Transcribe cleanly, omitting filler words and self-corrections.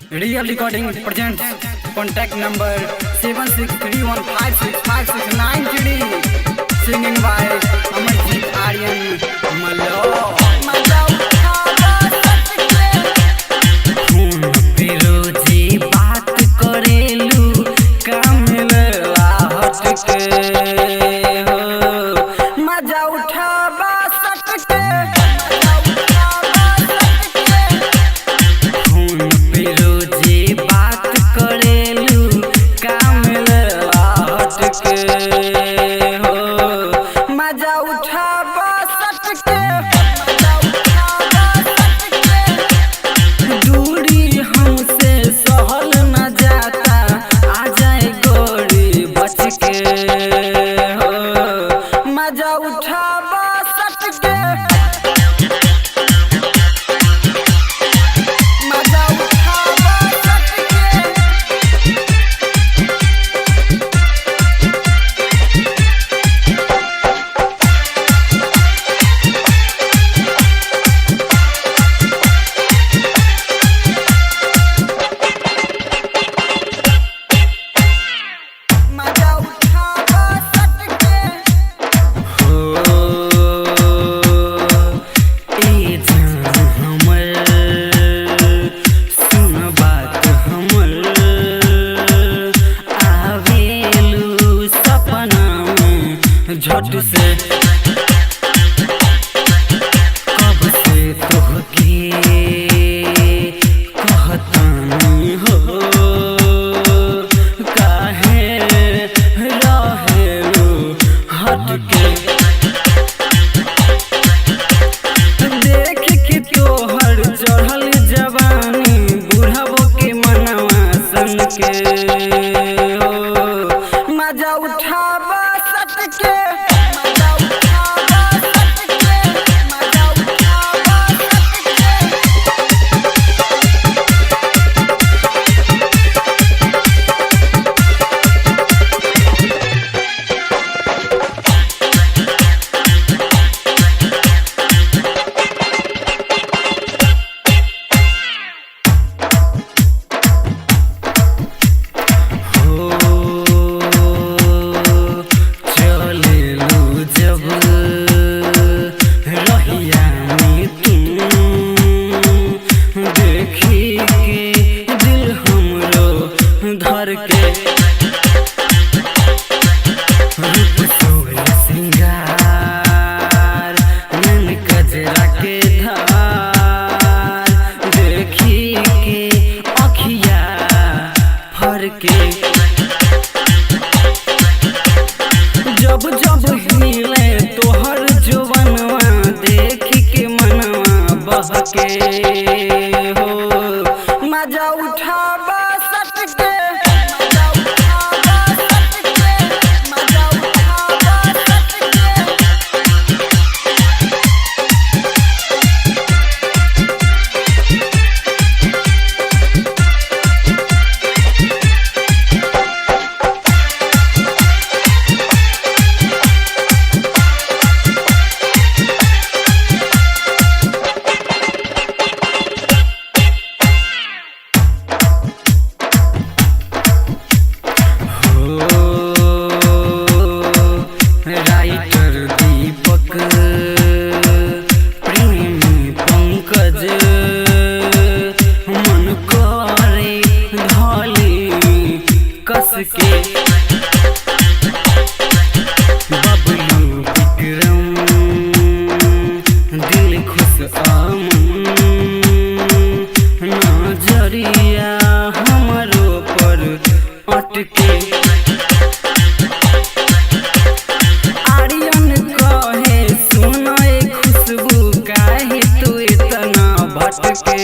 Real recording present contact number 7631565693. Singing by Amarjeet Aryan Malo. Phone पे रोजे बात करेलू कामिल हट के हो मजा उठाबा सट के। फोन पे रोजे बात करेलू कामिल हट के हो मजा उठाबा सट के। दूरी हमसे सहल न जाता आ जाए गोरी बच के हो मजा उठाबा सट के। मजा उठाबा सट के। मजा उठाबा सट के हो। ए जान हमर सुन बात हमर आवेलू सपना में झट से कब से तोहके कहतानी हो काहे रहेलू हट के। देख के तोहर चढ़ल जवानी बुढ़बो के मनवा सन के हो मजा उठाबा सट के। मजा उठाबा सट के। मजा उठाबा सट के। हो चलेलू जब रहिया में तुम देखी के दिल हमरो धर के। रूप सोहे सिंगार नैन कजरा के धार देखी के अखिया फर के। जब जब हिले तोहर जोवनवा देख के मनवा बहके हो मजा उठाबा सट के। मजा उठाबा सट के। मजा उठाबा सट के। हो राइटर दीपक प्रेमी पंकज मन करे धोली कस के। बबलू विक्रम दिल खुश अमन नजरिया हमरो पर अटके। आर्यन कहे सुनए खुशबू काहे तू इतना भटके।